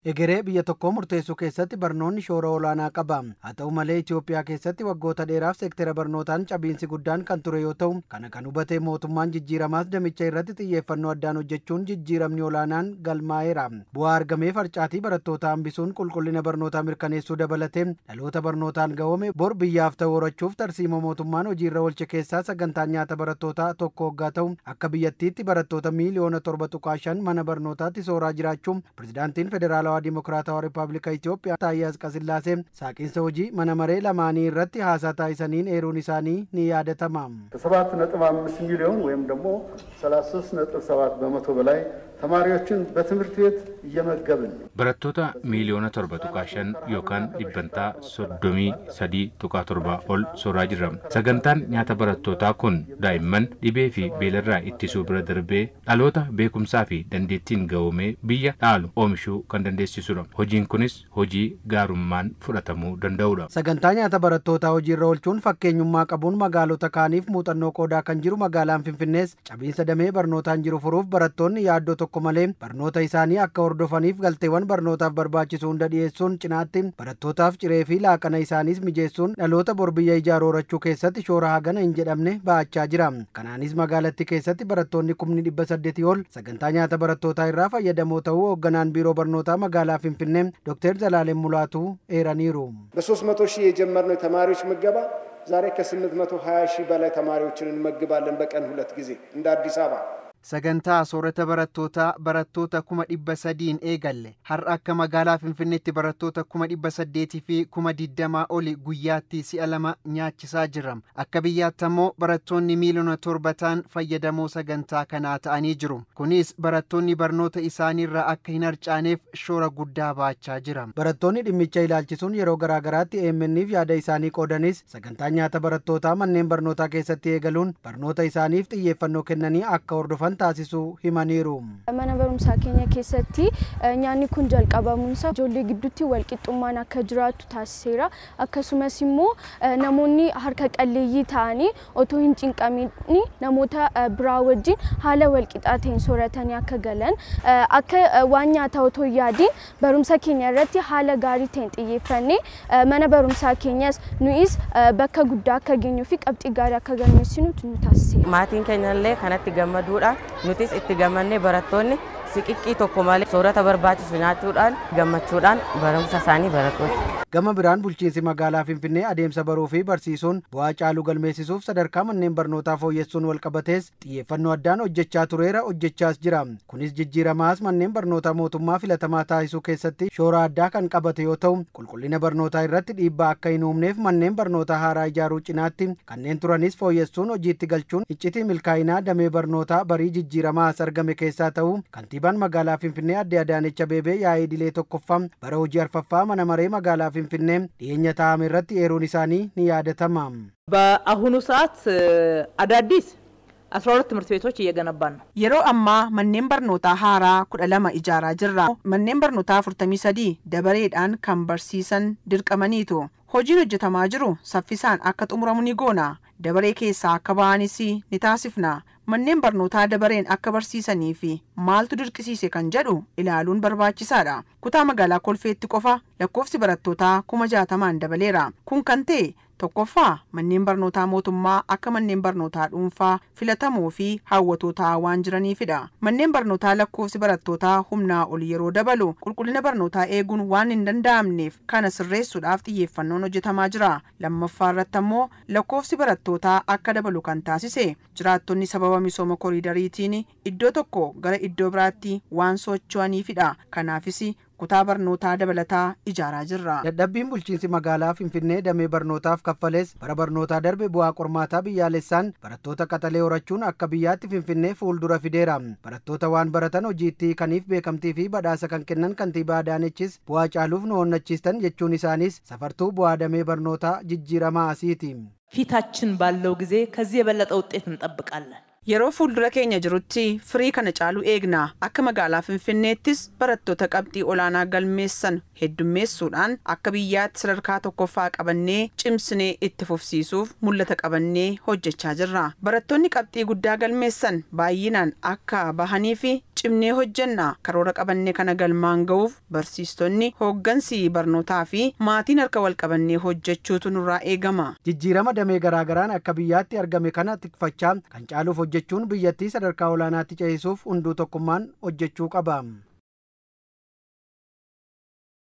Egeree biyya tokkoo murteessuu keessatti barnoonni shoora olaanaa qaba. Haa ta'u malee, Itoophiyaa keessatti waggoota dheeraaf seektera barnootaan cabiinsi guddaan kan ture yoo ta'u, kana kan hubate mootummaan jijjiiramaas damicha irratti xiyyeeffannoo addaan hojjechuun jijjiiramni olaanaan galmaa'eera. Bu'aa argamee farcaatii barattootaa hambisuun qulqullina barnootaa mirkaneessuu dabalatee dhaloota barnootaan gahoome bor biyyaaf ta'u horachuuf tarsiimoo mootummaan hojiirra oolche keessaa sagantaan nyaata barattootaa tokko hoggaa ta'u, akka biyyattiitti barattoota miiliyoona 7.5 mana barnootaatti sooraa jiraachuun pirezidaantiin Federaalawaa Dimokiraatawaa Rippaabilika Itoophiyaa Taayyee Atsqasillaasee saaqiinsa hojii mana maree lamaanii irratti haasaa taasisaniin eeruun isaanii ni yaadatama. ከ7.5 ሚሊዮን ወይም ደግሞ 33.7 በመቶ በላይ ተማሪዎችን በትምህርት ቤት እየመገብን ነው። Barattoota miiliyoona 7.5 yookaan dhibbantaa 33.7 ol sooraa jirra. Sagantaan nyaata barattootaa kun daa'imman dhibee fi beelarraa ittisuu bira darbee dhaloota beekumsaa fi dandeettiin gahoomee biyya dhaalu oomishuu kan dandeessisudha. Hojiin kunis hojii gaarummaan fudhatamuu danda'udha. Sagantaa nyaata barattootaa hojiirra oolchuun fakkeenyummaa qabuun magaalota kaaniif muuxannoo qoodaa kan jiru magaalaan Finfinnees cabiinsa damee barnootaan jiru furuuf barattoonni yaaddoo tokko malee barnoota isaanii akka hordofaniif galteewwan barnootaaf barbaachisu hunda dhiyeessuun cinaatti barattootaaf ciree fi laaqana isaaniis mijeessuun dhaloota bor biyya ijaaru horachuu keessatti shoora hagana hin jedhamne ba'achaa jira. Kanaanis magaalattii keessatti barattoonni kumni 800 ol sagantaa nyaata barattootaa irraa fayyadamoo ta'uu hoogganaan biiroo barnootaa magaalaa Finfinnee Dr. Zalaalem Mulaatuu eeraniiru. በ300 ሺህ የጀመርነው የተማሪዎች ምገባ ዛሬ ከ820 ሺህ በላይ ተማሪዎችን እንመግባለን በቀን ሁለት ጊዜ እንደ አዲስ አበባ። Sagantaa soorata barattootaa barattoota 300,000n eegalle har'a akka magaalaa Finfinneetti barattoota 820,000 oli guyyaatti si'a lama nyaachisaa jirra. Akka biyyaatti ammoo barattoonni miiliyoona 7 ta'an fayyadamoo sagantaa kanaa ta'anii jiru. Kunis barattoonni barnoota isaaniirraa akka hin harcaaneef shoora guddaa baachaa jira. Barattoonni dhimmicha ilaalchisuun yeroo garaagaraatti AMN'if yaada isaanii qoodanis sagantaa nyaata barattootaa manneen barnootaa keessatti eegaluun barnoota isaaniif xiyyeeffannoo kennanii akka hordofan taasisuu himaniiru. Mana barumsaa keenya keessatti nyaanni kun jalqabamuunsaa ijoollee gidduutti walqixxummaan akka jiraatu taasiseera. Akkasumas immoo namoonni harka qalleeyyii ta'anii otoo hin cinqamin namoota biraa wajjin haala walqixaa ta'een sooratanii akka galan, akka waan nyaataa otoo hin yaadiin barumsa keenya irratti haala gaarii ta'een xiyyeeffannee mana barumsaa keenyas nuyis bakka guddaa akka geenyuu fi qabxii gaarii akka galmeessinu nu taasiseera. Maatiin keenya illee kanatti gammaduudha. Nutis itti gammannee barattoonni siqiqqii tokko malee soorata barbaachisu nyaachuudhaan gammachuudhaan barumsa isaanii baratu. Gama biraan bulchiinsi magaalaa Finfinnee adeemsa baruu fi barsiisuun bu'aa caaluu galmeessisuuf sadarkaa manneen barnootaa fooyyessuun walqabatees xiyyeeffannoo addaan hojjechaa tureera, hojjechaas jira. Kunis jijjiiramaas manneen barnootaa mootummaa filatamaa taasisuu keessatti shoora addaa kan qabate yoo ta'u, qulqullina barnootaa irratti dhiibbaa akka hin uumneef manneen barnootaa haaraa ijaaruu cinaatti kanneen turanis fooyyessuun hojiitti galchuun iccitii milkaa'inaa damee barnootaa barii jijjiiramaas argame keessaa ta'uu kantiibaan magaalaa Finfinnee adde Adaanech Abeebee yaa'ii idilee tokkoffaa bara hojii arfaffaa mana maree magaalaa Finfinnee dhiyeenya taa'ame irratti eeruun isaanii ni yaadatama. በአሁኑ ሰዓት አዳዲስ 12 ትምህርት ቤቶች እየገነባን ነው። Yeroo ammaa manneen barnootaa haaraa 12 ijaaraa jirra. Manneen barnootaa 43 dabareedhaan kan barsiisan dirqamaniitu. Hojiin hojjetamaa jiru saffisaan akka xumuramu ni goona. Dabaree keessaa akka ba'anis ni taasifna. Manneen barnootaa dabareen akka barsiisanii fi maaltu dirqisiise kan jedhu ilaaluun barbaachisaadha. Kutaa magaalaa Kolfeetti qofa lakkoofsi barattootaa 60,000n dabaleera. Kun kan ta'e tokkoffaa manneen barnootaa mootummaa akka manneen barnootaa dhuunfaa filatamoo fi hawwatoo ta'aa waan jiraniifidha. Manneen barnootaa lakkoofsi barattootaa humnaa ol yeroo dabalu qulqullina barnootaa eeguun waan hin danda'amneef kana sirreessuudhaaf xiyyeeffannoon hojjetamaa jira. Lammaffaa irratti ammoo lakkoofsi barattootaa akka dabalu kan taasise jiraattonni sababa misooma koriidariitiin iddoo tokko gara iddoo biraatti waan socho'aniifidha. Kanaafis kutaa barnootaa dabalataa ijaaraa jirra. Dadhabbiin bulchiinsi magaalaa Finfinnee damee barnootaaf kaffales bara barnootaa darbe bu'aa qormaataa biyyaalessaan barattoota qaxalee horachuun akka biyyaatti Finfinnee fuuldura fideera. Barattoota waan baratan hojiitti kaniif beekamtii fi badhaasa kan kennan kantiibaa Adaanechis bu'aa caaluuf nu onnachiistan jechuun isaanis safartuu bu'aa damee barnootaa jijjiiramaa asiiti. ፊታችን ባለው ጊዜ ከዚህ የበለጠ ውጤት እንጠብቃለን። Yeroo fuuldura keenya jirutti firii kana caalu eegna. Akka magaalaa Finfinneettis barattoota qabxii olaanaa galmeessan heddummeessuudhaan akka biyyaatti sadarkaa tokkoffaa qabannee cimsinee itti fufsiisuuf mul'ata qabannee hojjechaa jirra. Barattoonni qabxii guddaa galmeessan baay'inaan akka bahanii fi cimnee hojjenna. Karoora qabannee kana galmaan ga'uuf barsiistonni, hooggansi barnootaa fi maatiin harka wal qabannee hojjechuutu nurraa eegama. Jijjiirama damee garaagaraan akka biyyaatti argame kana tikfachaa kan caaluuf hojjechuun biyyattii sadarkaa olaanaatti ceesisuuf hunduu tokkummaan hojjechuu qaba.